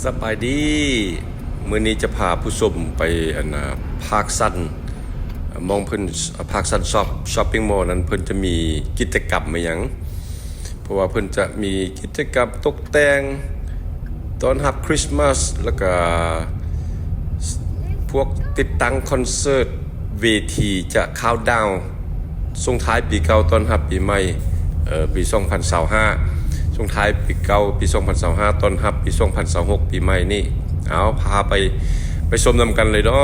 ສະບາຍດີ ມື້ນີ້ຈະພາຜູ້ຊົມໄປ ອັນນາ ພາກຊັນ ໝ່ອງເພິ່ນ ພາກຊັນຊັອບ ຊັອບປິງມໍນັ້ນ ເພິ່ນຈະມີກິດຈະກຳມາຫຍັງ ເພາະວ່າເພິ່ນຈະມີກິດຈະກຳຕົກແຕ່ງຕ້ອນຮັບຄຣິສມາສ ແລ້ວກະພວກຕິດຕັ້ງຄອນເສີດ ເວທີຈະຄາວດາວ ສົ່ງທ້າຍປີເກົ່າຕ້ອນຮັບປີໃໝ່ ເອີ ປີສອງພັນຊາວຫ້າ ສົ່ງທ້າຍປີເກົ່າປີສອງພັນຊາວຫ້າ ຕ້ອນຮັບປີສອງພັນຊາວຫົກ ປີໃໝ່ນີ້. ເອົາ ພາໄປ ໄປຊົມນຳກັນເລີຍເນາະ.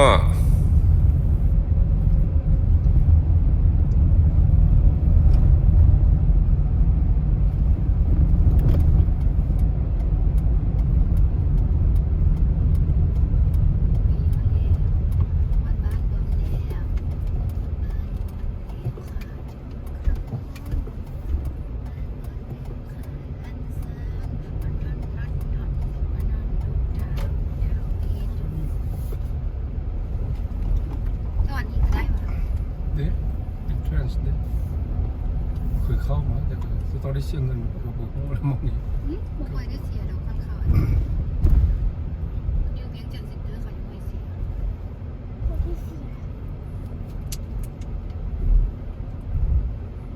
ເດ້ ເອັນທຣານສ໌ເດ້ ເຄີຍເຂົ້າມາ ແຕ່ກໍຕ້ອງໄດ້ເສຍເງິນ ກໍບໍ່ຮູ້ລະໝ່ອງນີ້. ຫືມ ບໍ່ຄ່ອຍໄດ້ເສຍດອກ ຄັນເຂົ້າ ຢູ່ວຽງຈັນເຊັນເຕີ ເຂົາຍັງບໍ່ໃຫ້ເສຍ.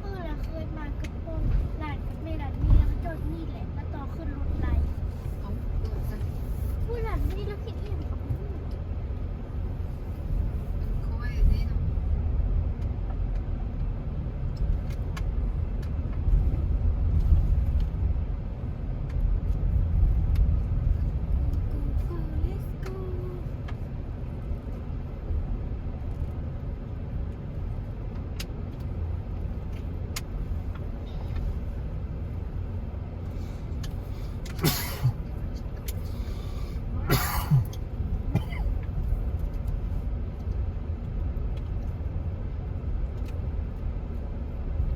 ເອີ ລະເຄີຍມາກັບພວກຫຼານກັບແມ່ຫຼານນີ້ ລະມາຈອດນີ້ແຫຼະ ລະຕໍ່ຂຶ້ນລົດໄລ່. ເອົາ ເອີ ຊັ້ນ ຜູ້ຫຼານນີ້ລະຄິດອີ່ຫຍັງກັບ ເປັນຂ້ອຍເດ້ເນາະ.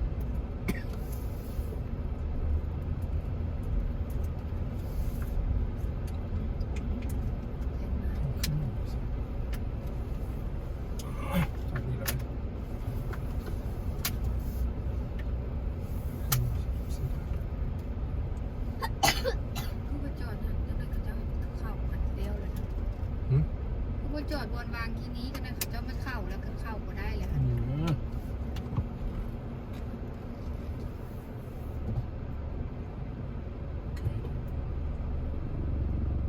ຄືວ່າຈອດຫັ້ນ ຈັ່ງໃດເຂົາເຈົ້າເຂົ້າກັນແລ້ວລະນະ. ຫືມ ຄືວ່າຈອດບ່ອນວາງທີ່ນີ້ ຈັ່ງໃດເຂົາເຈົ້າມາເຂົ້າ ແລ້ວກໍເຂົ້າບໍ່ໄດ້ແລ້ວ. ອ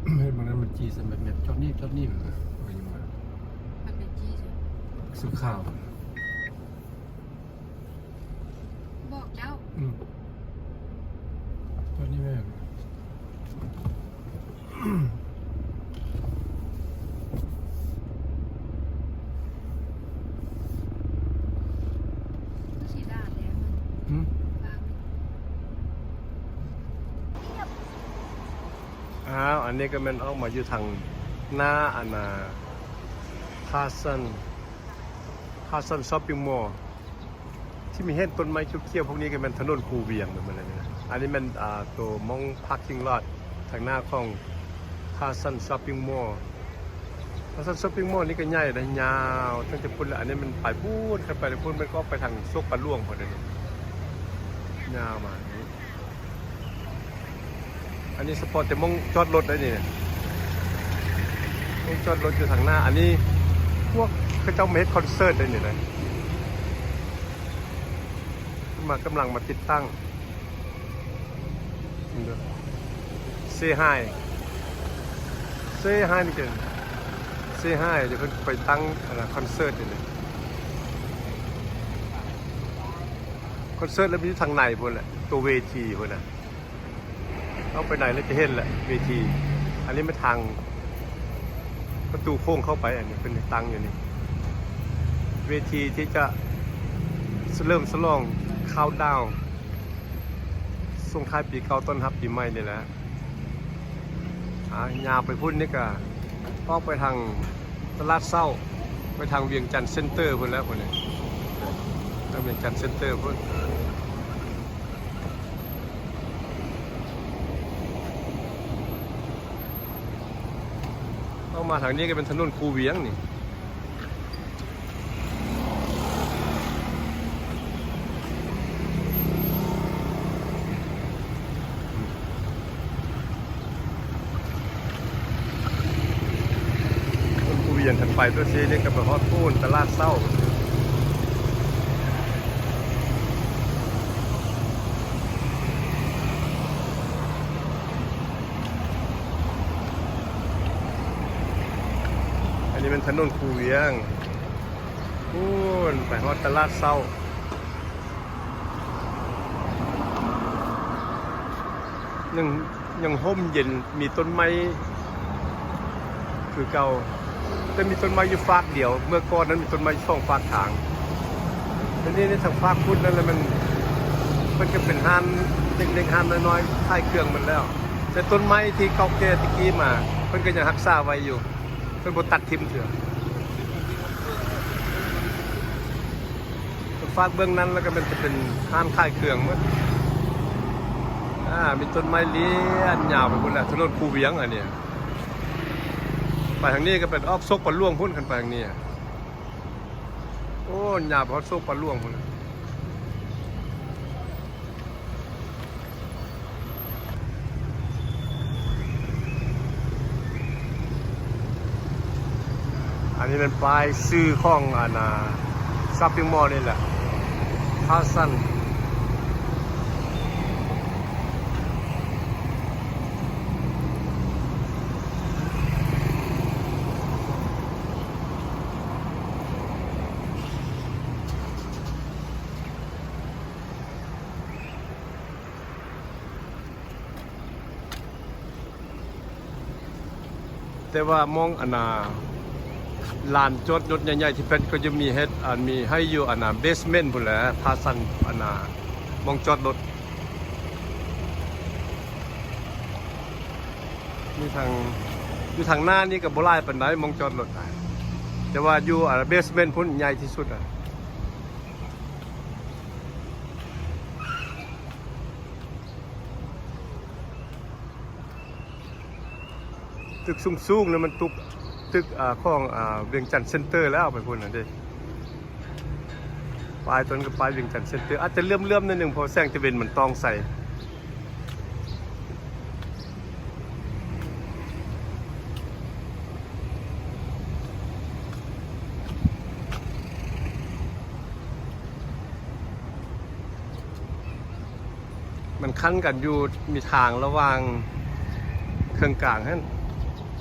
ືມ ເຮັດມານັ້ນມັນຈີ່ໃສ່ແມັບໆ ຈອດນີ້ ຈອດນີ້ ມັນເປັນຈີ່ໃສ່ ສຸຂາວ. ບອກເຈົ້າ ອືມ ຕອນນີ້ແມ່ນ ຄືຊິດ່າແລ້ວມັນ ຫືມ ບາງ ອ້າວ ອັນນີ້ກໍແມ່ນອອກມາຢູ່ທາງໜ້າ ອັນນ່າ ຄາຊັນ ຄາຊັນຊັອບປິງມໍ ທີ່ມີເຫັນຕົ້ນໄມ້ຂຽວໆພວກນີ້ກໍແມ່ນຖະໜົນຄູວຽງເບິດແລ້ວນີ້ນະ. ອັນນີ້ແມ່ນ ອ່າ ໂຕໝ່ອງພາກກິ້ງລອດທາງໜ້າຂອງຄາຊັນຊັອບປິງມໍ. ຄາຊັນຊັອບປິງມໍນີ້ກໍໃຫຍ່ນະ ຍາວຕັ້ງແຕ່ພຸ້ນແຫຼະ. ອັນນີ້ມັນໄປພຸ້ນ ຄັນໄປທາງພຸ້ນມັນກໍອອກໄປທາງໂຊກປາຫຼວງພຸ້ນເດ້ ຍາວມານີ້. ອັນນີ້ສະເພາະແຕ່ໝ່ອງຈອດລົດໄດ໋ນີ້ ໝ່ອງຈອດລົດຢູ່ທາງໜ້າ. ອັນນີ້ພວກເຂົາເຈົ້າມາເຮັດຄອນເສີດໄດ໋ນີ້ນະ ມາ ກຳລັງມາຕິດຕັ້ງ. ເຊຮາຍ ເຊຮາຍນີ້ເປັນ ເຊຮາຍ ດຽວເພິ່ນໄປຕັ້ງ ອັນນ່າ ຄອນເສີດນີ້ ຄອນເສີດແລ້ວມັນຢູ່ທາງໃນພຸ້ນແຫຼະ ໂຕເວທີພຸ້ນນະ. ເຂົ້າໄປໃນແລ້ວຈະເຫັນແຫຼະເວທີ. ອັນນີ້ແມ່ນທາງປະຕູໂຄ້ງເຂົ້າໄປ ອັນນີ້ເພິ່ນຕັ້ງຢູ່ນີ້ ເວທີທີ່ຈະສະເຫຼີມສະຫຼອງຄາວດາວ ສົ່ງທ້າຍປີເກົ່າຕ້ອນຮັບປີໃໝ່ນີ້ແຫຼະ. ອາ ຍາວໄປພຸ້ນນີ້ກະອອກໄປທາງຕະຫຼາດເຊົ້າ ໄປທາງວຽງຈັນເຊັນເຕີພຸ້ນແລ້ວພຸ້ນນີ້ ທາງວຽງຈັນເຊັນເຕີພຸ້ນ. ອອກມາທາງນີ້ກໍເປັນຖະໜົນຄູວຽງນີ້. ອ ປ່ຽນທາງໄປຕົວຊີ ນີ້ກໍໄປຮອດພຸ້ນຕະຫຼາດເຊົ້າ. ອັນນີ້ແມ່ນຖະໜົນຄູວຽງ ພຸ້ນໄປຮອດຕະຫຼາດເຊົ້າ. ຍັງ ຍັງຮົ່ມເຢັນ ມີຕົ້ນໄມ້ຄືເກົ່າ ແຕ່ມີຕົ້ນໄມ້ຢູ່ຟາກດຽວ. ເມື່ອກ່ອນນັ້ນມີຕົ້ນໄມ້ສອງຟາກທາງ. ດຽວນີ້ໃນທາງຟາກພຸ້ນນັ້ນລະ ມັນ ເພິ່ນກໍເປັນຮ້ານເລັກໆ ຮ້ານນ້ອຍໆ ຂາຍເຄື່ອງໝົດແລ້ວ. ແຕ່ຕົ້ນໄມ້ທີ່ເກົ່າແກ່ແຕ່ກີ້ມາ ເພິ່ນກໍຍັງຮັກສາໄວ້ຢູ່. ເພິ່ນບໍ່ຕັດຖິ້ມເທື່ອ. ຟາກເບື້ອງນັ້ນລະກະແມ່ນຈະເປັນຮ້ານຂາຍເຄື່ອງໝົດ. ອາ ມີຕົ້ນໄມ້ລຽນຍາວໄປພຸ້ນແຫຼະ ຖະໜົນຄູວຽງອັນນີ້. ໄປທາງນີ້ກະເປັນອອກໂຊກປາຫຼວງພຸ້ນ ຄັນໄປທາງນີ້. ໂອ້ ຍາວໄປຮອດໂຊກປາຫຼວງພຸ້ນ. ອັນນີ້ແມ່ນປ້າຍຊື່ຂອງອັນນ່າ ຊັອບປິງມໍນີ້ແຫຼະ ພາຊັນ. ແຕ່ວ່າໝ່ອງອັນນ່າ ລານຈອດລົດໃຫຍ່ໆ ທີ່ເພິ່ນກໍຈະມີເຮັດ ອັນ ມີໃຫ້ຢູ່ອັນນ່າ ເບສເມັນພຸ້ນແຫຼະ ພາຊັນ ອັນນ່າ ໝ່ອງຈອດລົດ. ຢູ່ທາງ ຢູ່ທາງໜ້ານີ້ກໍບໍ່ຫຼາຍປານໃດ ໝ່ອງຈອດລົດນະ ແຕ່ວ່າຢູ່ອັນເບສເມັນພຸ້ນໃຫຍ່ທີ່ສຸດອະ. ຕຶກສູງໆ ນັ້ນມັນຕຸກ ຕຶກ ອາ ຂອງ ອາ ວຽງຈັນເຊັນເຕີແລ້ວ ໄປພຸ້ນນະເດ້. ປ້າຍຕົວນັ້ນກໍປ້າຍວຽງຈັນເຊັນເຕີ ອາດຈະເຫຼື້ອມໆ ໜ້ອຍໜຶ່ງ ເພາະແສງຕາເວັນມັນຕ້ອງໃສ່. ມັນຂັ້ນກັນຢູ່ ມີທາງລະຫວ່າງເຄິ່ງກາງຫັ້ນ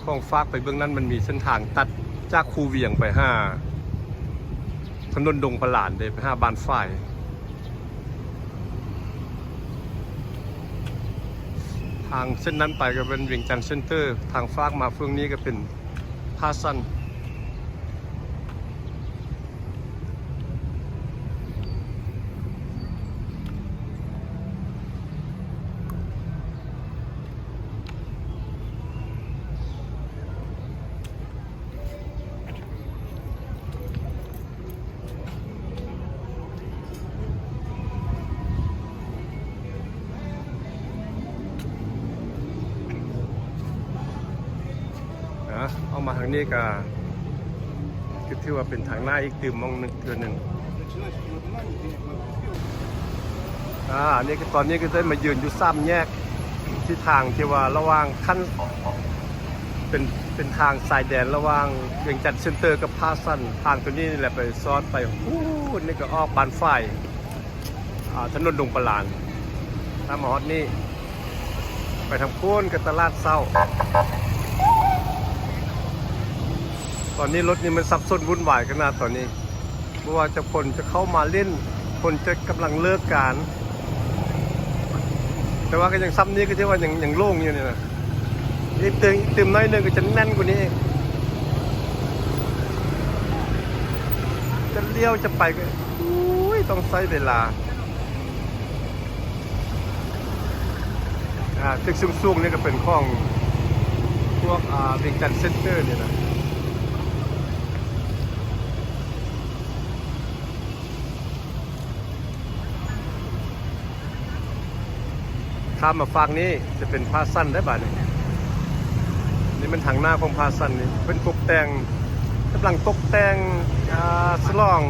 ຂອງຟາກໄປເບື້ອງນັ້ນ ມັນມີເສັ້ນທາງຕັດຈາກຄູວຽງໄປຫາຖະໜົນດົງປະຫຼານເດ້ ໄປຫາບ້ານຝາຍ. ທາງເສັ້ນນັ້ນໄປກໍເປັນວຽງຈັນເຊັນເຕີ ທາງຟາກມາເຝັ່ງນີ້ກໍເປັນ ພາຊັນ. ນະ ອອກມາທາງນີ້ກະ ກະຖືວ່າເປັນທາງໜ້າອີກຕື່ມໝ່ອງໜຶ່ງ ເທື່ອໜຶ່ງ. ອາ ອັນນີ້ກະ ຕອນນີ້ກະໄດ້ມາຢືນຢູ່ສາມແຍກ ທີ່ທາງທີ່ວ່າລະຫວ່າງຂັ້ນ ເປັນ ເປັນທາງຊາຍແດນລະຫວ່າງວຽງຈັນເຊັນເຕີກັບພາຊັນ. ທາງໂຕນີ້ແຫຼະໄປຊອດໄປ ພຸ້ນ ນີ້ກະອອກບ້ານຝາຍ ອາ ຖະໜົນດົງປະຫຼານ. ຖ້າມາຮອດນີ້ ໄປທາງພຸ້ນກໍຕະຫຼາດເຊົ້າ. ຕອນນີ້ລົດນີ້ມັນສັບສົນວຸ້ນວາຍຂະໜາດຕອນນີ້ ບໍ່ວ່າຈະຄົນຈະເຂົ້າມາຫຼິ້ນ ຄົນຈະກຳລັງເລີກການ ແຕ່ວ່າກໍຍັງ ຊ່ຳນີ້ກໍຖືວ່າຍັງ ຍັງໂລ່ງຢູ່ນີ້ນະ. ອີກຕື່ມ ອີກຕື່ມໜ້ອຍໜຶ່ງກໍຈະແໜ້ນກວ່ານີ້ອີກ. ຈະລ້ຽວຈະໄປກໍ ໂອ້ຍ ຕ້ອງໃຊ້ເວລາ. ອາ ຕຶກສູງໆ ນີ້ກໍເປັນຂອງພວກ ອາ ວຽງຈັນເຊັນເຕີນີ້ນະ. ຂ້າມມາຟາກນີ້ຈະເປັນພາຊັນໄດ໋ບາດນີ້. ນີ້ແມ່ນທາງໜ້າຂອງພາຊັນນີ້ ເພິ່ນຕົກແຕ່ງ ກຳລັງຕົກແຕ່ງ ອາ ສະຫຼອງ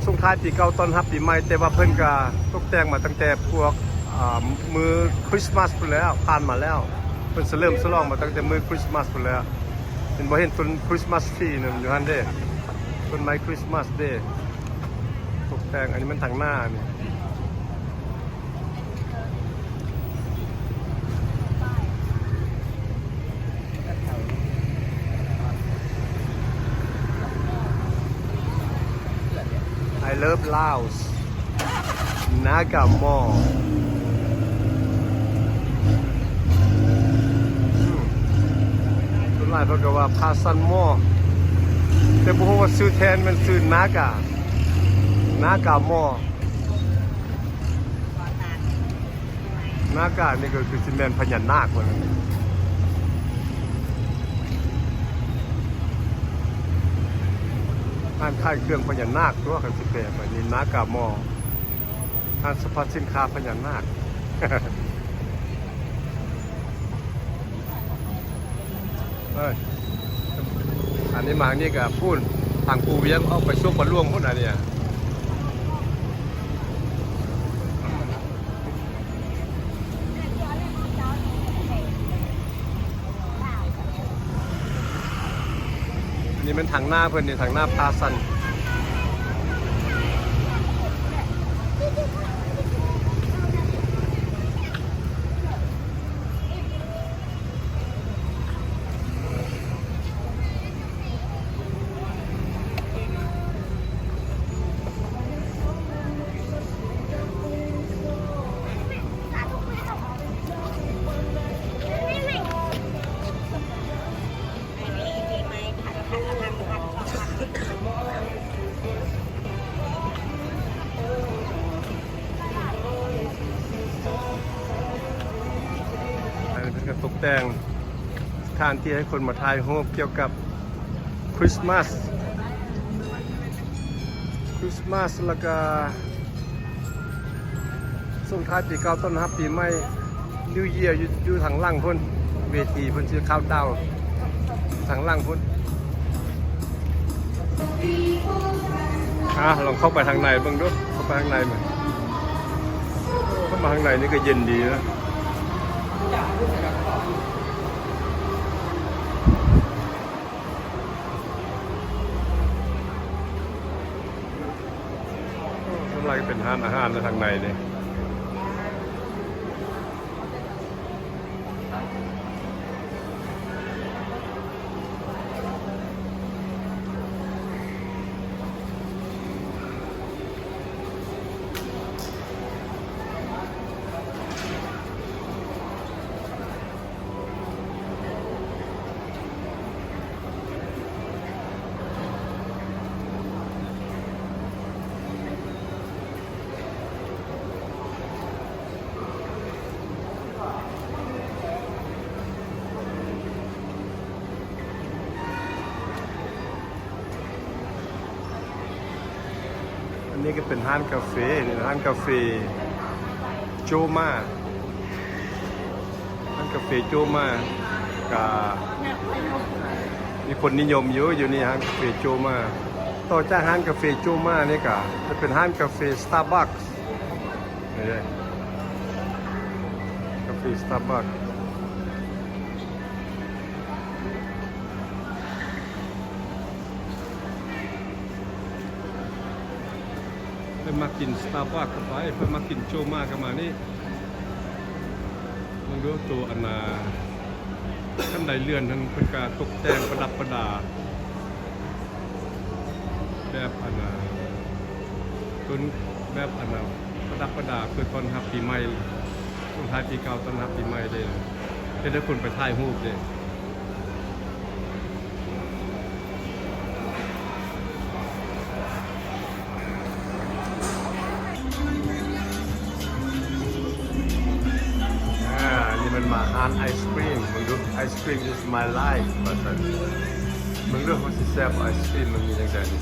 ສົ່ງທ້າຍປີເກົ່າຕ້ອນຮັບປີໃໝ່ ແຕ່ວ່າເພິ່ນກະຕົກແຕ່ງມາຕັ້ງແຕ່ພວກ ອາ ມື້ຄຣິສມາສພຸ້ນແລ້ວ ຜ່ານມາແລ້ວ. ເພິ່ນສະເຫຼີມສະຫຼອງມາຕັ້ງແຕ່ມື້ຄຣິສມາສພຸ້ນແລ້ວ. ເຫັນບໍ່ ເຫັນຕົ້ນຄຣິສມາສທຣີນັ້ນຢູ່ຫັ້ນເດ້ ຕົ້ນໄມ້ຄຣິສມາສເດ້ ຕົກແຕ່ງ. ອັນນີ້ມັນທາງໜ້ານີ້ I love Laos Naga Mall. ອືມ ສ່ວນຫຼາຍເພິ່ນກໍວ່າ Patsan Mall ແຕ່ບໍ່ຮູ້ວ່າຊື່ແທ້ແມ່ນຊື່ Naga Naga Mall. Naga ນີ້ກໍຄືຊິແມ່ນພະຍານາກວ່າຊັ້ນ ຮ້ານຂາຍເຄື່ອງພະຍານາກຕົວະ ຄັນຊິແປໄປນີ້ Naga Mall ຮ້ານສະພະສິນຄ້າພະຍານາກ. ເອີ ອັນນີ້ມານີ້ກະພຸ້ນ ທາງພູວຽງອອກໄປສວນປາຫຼວງພຸ້ນ ອັນນີ້. ອັນນີ້ແມ່ນທາງໜ້າເພິ່ນນີ້ ທາງໜ້າພາຊັນ. ອັນນີ້ເພິ່ນກໍຕົກແຕ່ງສະຖານທີ່ໃຫ້ຄົນມາຖ່າຍຮູບກ່ຽວກັບຄຣິສມາສ ຄຣິສມາສ ແລ້ວກໍ ສົ່ງທ້າຍປີເກົ່າ ຕ້ອນຮັບປີໃໝ່ New Year ຢູ່ ຢູ່ທາງຫຼັງພຸ້ນ ເວທີເພິ່ນຊິເຂົ້າດາວທາງຫຼັງພຸ້ນ. ອ່າ ລອງເຂົ້າໄປທາງໃນເບິ່ງດູ ເຂົ້າໄປທາງໃນເບິ່ງ. ເຂົ້າມາທາງໃນນີ້ກໍເຢັນດີນະ. ສ່ວນຫຼາຍເປັນຮ້ານອາຫານໃນທາງໃນເດ້. ອັນນີ້ກໍເປັນຮ້ານກາເຟ ນີ້ຮ້ານກາເຟໂຈມາ ຮ້ານກາເຟໂຈມາ ກະມີຄົນນິຍົມຢູ່ ຢູ່ນີ້ຮ້ານກາເຟໂຈມາ. ຕໍ່ຈາກຮ້ານກາເຟໂຈມານີ້ກະຈະເປັນຮ້ານກາເຟ Starbucks ນີ້ເດ້ ກາເຟ Starbucks. ໃຜມັກກິນ Starbucks ກໍໄປ ໃຜມັກກິນໂຈມາກໍມານີ້. ເບິ່ງດູໂຕອັນນ່າ ຄັນໄດເລື່ອນຫັ້ນ ເພິ່ນກະຕົກແຕ່ງປະດັບປະດາ ແບບອັນນ່າ ຕົ້ນ ແບບອັນນ່າ ປະດັບປະດາເພື່ອຕ້ອນຮັບປີໃໝ່ ສົ່ງທ້າຍປີເກົ່າ ຕ້ອນຮັບປີໃໝ່ເດ້ ເຮັດໃຫ້ຄົນໄປຖ່າຍຮູບເດ້. ອ່າ ອັນນີ້ມັນມາຮ້ານໄອສຄຣີມ ເບິ່ງດູ Ice cream is my life ວ່າຊັ້ນ. ເບິ່ງດູວ່າຊິແຊບ ໄອສຄຣີມມັນມີຈັ່ງໃດນີ້.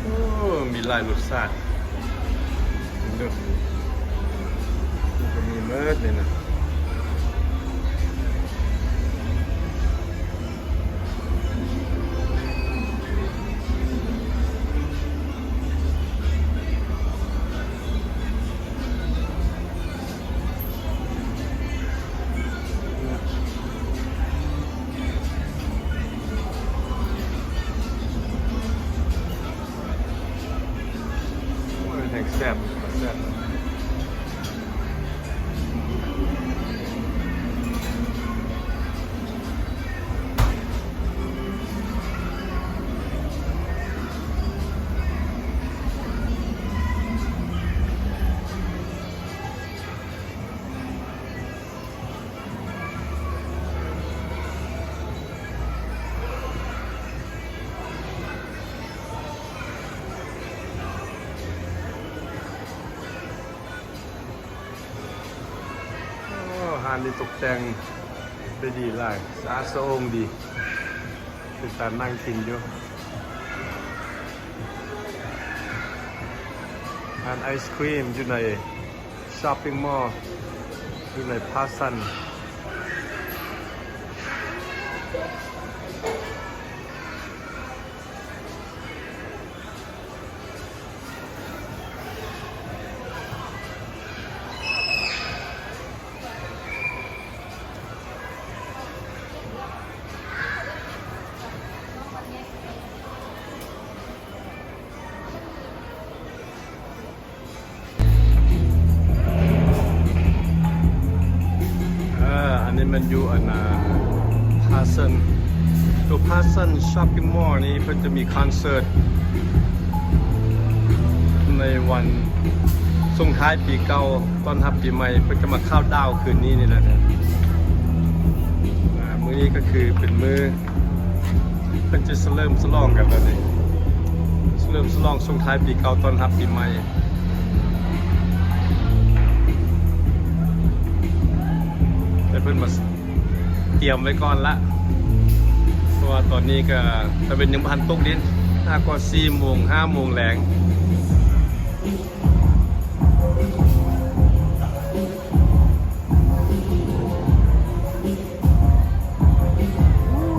ໂອ້ ມີຫຼາຍລົດຊາດ ເບິ່ງດູ ມັນກໍມີໝົດນີ້ນະ. ນີ້ຕົກແຕ່ງໄດ້ດີຫຼາຍ ສະອາດສະໂອງດີ ເປັນຕານັ່ງກິນຢູ່. ຮ້ານໄອສະຄຣີມຢູ່ໃນຊັອບປິງມໍ ຢູ່ໃນພາຊັນ. ເອີ ອັນນີ້ແມ່ນຢູ່ອັນນ່າ ພາຊັນ ໂຕພາຊັນຊັອບປິງມໍນີ້ ເພິ່ນຈະມີຄອນເສີດໃນວັນສົ່ງທ້າຍປີເກົ່າ ຕ້ອນຮັບປີໃໝ່ ເພິ່ນຈະມາເຄົາດາວຄືນນີ້ນີ້ແຫຼະ. ອາ ມື້ນີ້ກໍຄືເປັນມື້ ເພິ່ນຈະສະເຫຼີມສະຫຼອງກັນແລ້ວນີ້ ສະເຫຼີມສະຫຼອງສົ່ງທ້າຍປີເກົ່າ ຕ້ອນຮັບປີໃໝ່ ແຕ່ເພິ່ນມາຕຽມໄວ້ກ່ອນລະ ເພາະວ່າຕອນນີ້ກໍຕາເວັນຍັງບໍ່ທັນຕົກດິນ ຫາກວ່າສີ່ໂມງ ຫ້າໂມງແລງ.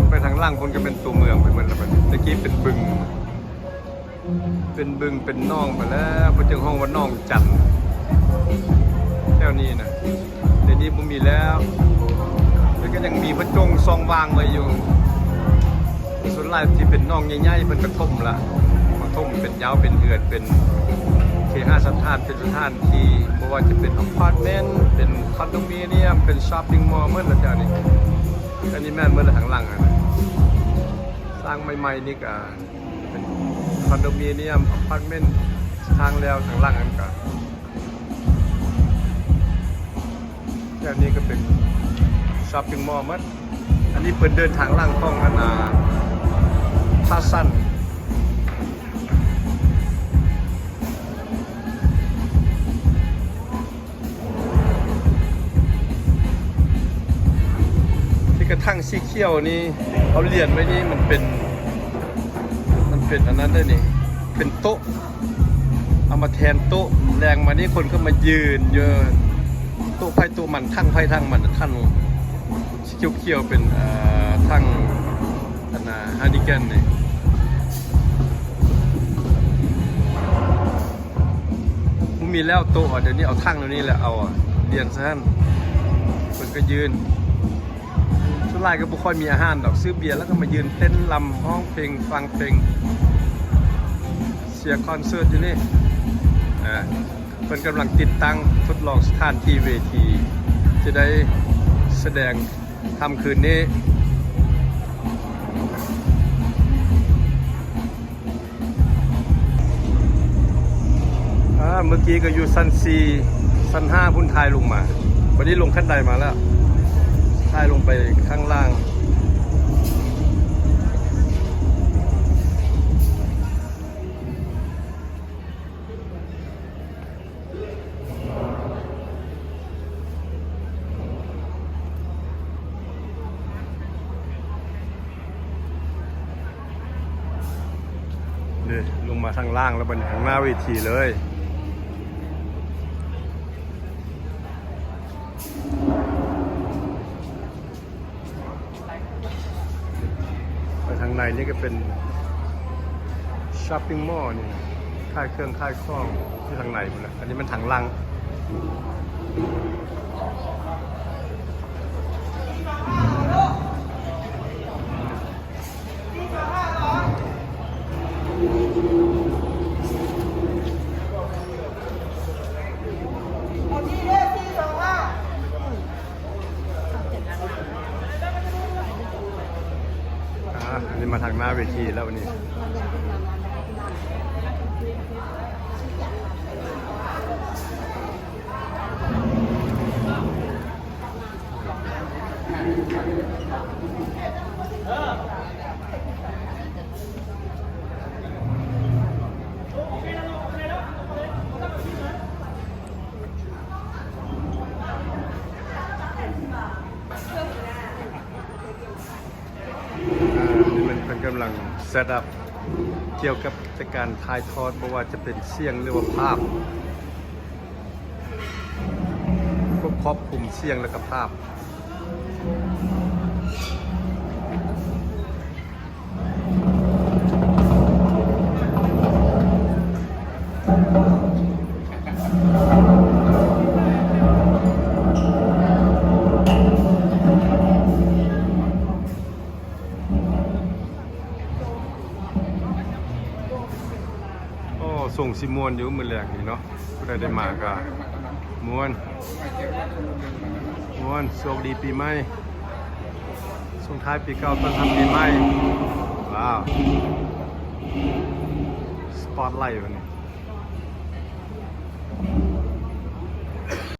ໄປທາງຫຼັງພຸ້ນກໍເປັນຕົວເມືອງໄປໝົດແລ້ວບັດນີ້ ແຕ່ກີ້ເປັນບຶງ ເປັນບຶງເປັນໜອງໄປແລ້ວ ເພິ່ນຈຶ່ງຮ້ອງວ່າໜອງຈັນ ແຖວນີ້ນະ ດຽວນີ້ບໍ່ມີແລ້ວ ແຕ່ກໍຍັງມີເພິ່ນຈົ່ງຊ່ອງວ່າງໄວ້ຢູ່. ສ່ວນຫຼາຍທີ່ເປັນໜອງໃຫຍ່ໆ ເພິ່ນກະຖົມລະ ມາຖົມເປັນເຫຍົາ ເປັນເຮືອນ ເປັນເຄຫະສະຖານ ເປັນສະຖານທີ່ ບໍ່ວ່າຈະເປັນອາພາດເມັນ ເປັນຄອນໂດມິນຽມ ເປັນຊັອບປິງມໍ ໝົດລະແຖວນີ້. ອັນນີ້ແມ່ນໝົດລະ ທາງຫຼັງຫັ້ນ ສ້າງໃໝ່ໆ ນີ້ກະເປັນຄອນໂດມິນຽມ ອາພາດເມັນ ທາງແລ້ວ ທາງຫຼັງຫັ້ນກະ ແຖວນີ້ກໍເປັນຊັອບປິງມໍໝົດ. ອັນນີ້ເພິ່ນເດີນທາງຫຼັງຂອງອັນນ່າ ພາຊັນ ທີ່ກະຖັງສີຂຽວນີ້ ເອົາຫຼຽນໄວ້ນີ້ ມັນເປັນ ມັນເປັນອັນນັ້ນໄດ໋ນີ້ ເປັນໂຕະ ເອົາມາແທນໂຕະ ແລງມານີ້ຄົນກໍມາຢືນຢູ່ໂຕະໃຜໂຕະມັນ ຖັງໃຜຖັງມັນ ຖັງສີຂຽວໆ ເປັນ ເອີ ຖັງອັນນ່າ ຮານິແກນນີ້ ບໍ່ມີແລ້ວໂຕະ ດຽວນີ້ເອົາຖັງດຽວນີ້ແຫຼະ ເອົາຫຼຽນໃສ່ຫັ້ນ ເພິ່ນກໍຢືນ. ສ່ວນຫຼາຍກໍບໍ່ຄ່ອຍມີອາຫານດອກ ຊື້ເບຍແລ້ວກໍມາຢືນເຕັ້ນລຳ ຮ້ອງເພງ ຟັງເພງ ເສຍຄອນເສີດຢູ່ນີ້. ອາ ເພິ່ນກຳລັງຕິດຕັ້ງທົດລອງສະຖານທີ່ເວທີ ຈະໄດ້ສະແດງຄ່ຳຄືນນີ້. ອາ ເມື່ອກີ້ກໍຢູ່ຊັ້ນສີ່ ຊັ້ນຫ້າພຸ້ນ ຖ່າຍລົງມາ ບັດນີ້ລົງຂັ້ນໄດມາແລ້ວ ຖ່າຍລົງໄປຂ້າງລ່າງ. ເດ້ ລົງມາທາງລ່າງແລ້ວບັດນີ້ ທາງໜ້າເວທີເລີຍ. ໄປທາງໃນນີ້ກໍເປັນຊັອບປິງມໍນີ້ ຂາຍເຄື່ອງຂາຍຂອງຢູ່ທາງໃນພຸ້ນແຫຼະ ອັນນີ້ມັນທາງຫຼັງ. ອ່າ ອັນນີ້ມາທາງໜ້າເວທີແລ້ວບັດນີ້. ເ ກຳລັງເຊັດອັບກ່ຽວກັບການຖ່າຍທອດ ບໍ່ວ່າຈະເປັນສຽງ ຫຼືວ່າພາບ, ຄວບຄຸມສຽງ ແລະກະພາບ. ໂອ້ ຊົງຊິມ່ວນຢູ່ມື້ແລງນີ້ເນາະ, ຜູ້ໃດໄດ້ມາກະມ່ວນ ມ່ວນ. ໂຊກດີປີໃໝ່, ສົ່ງທ້າຍປີເກົ່າ ຕ້ອນຮັບປີໃໝ່. ວ້າວ ສະປອດໄລເພິ່ນ.